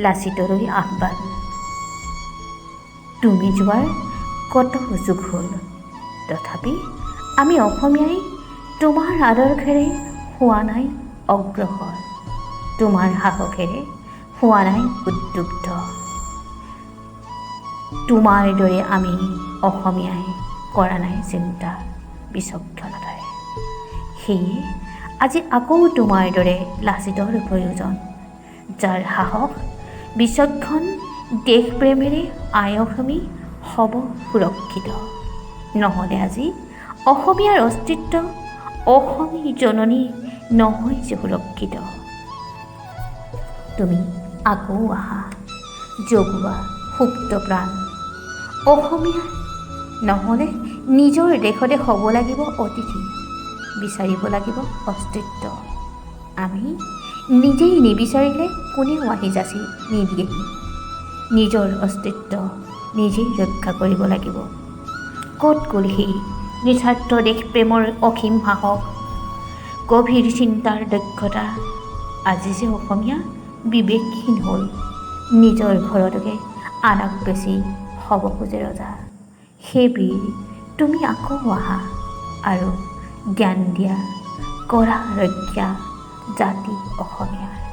লাচিতলৈ আহ্বান। তুমি যোৱাৰ কত সুযোগ হ'ল, তথাপি আমি অসমীয়াই তোমাৰ আদৰ্শেৰে হোৱা নাই অগ্ৰসৰ, তোমাৰ সাহসেৰে হোৱা নাই উদ্বুদ্ধ। তোমাৰ দৰে আমি অসমীয়াই কৰা নাই চিন্তা বিচক্ষণতাৰে। সেয়ে আজি আকৌ তোমাৰ দৰে লাচিতৰ প্ৰয়োজন, যাৰ সাহস, বিচক্ষণ দেশপ্ৰেমেৰে আই অসমী হ'ব সুৰক্ষিত। নহ'লে আজি অসমীয়াৰ অস্তিত্ব, অসমী জননী নহয় যে সুৰক্ষিত। তুমি আকৌ আহা, জগোৱা সুপ্ত প্ৰাণ অসমীয়াৰ। নহ'লে নিজৰ দেশতে হ'ব লাগিব অতিথি, বিচাৰিব লাগিব অস্তিত্ব। আমি নিজেই নিবিচাৰিলে কোনেও আহি যাচি নিদিয়েহি। নিজৰ অস্তিত্ব নিজেই ৰক্ষা কৰিব লাগিব। ক'ত গ'ল সেই নিস্বাৰ্থ দেশপ্ৰেমৰ অসীম সাহস, গভীৰ চিন্তাৰ দক্ষতা? আজি যে অসমীয়া বিবেকহীন হ'ল, নিজৰ ঘৰটোকে আনক বেছি হ'ব খোজে ৰজা। সেই বীৰ, তুমি আকৌ আহা আৰু জ্ঞান দিয়া, কৰা ৰক্ষা জাতি অসমীয়াৰ।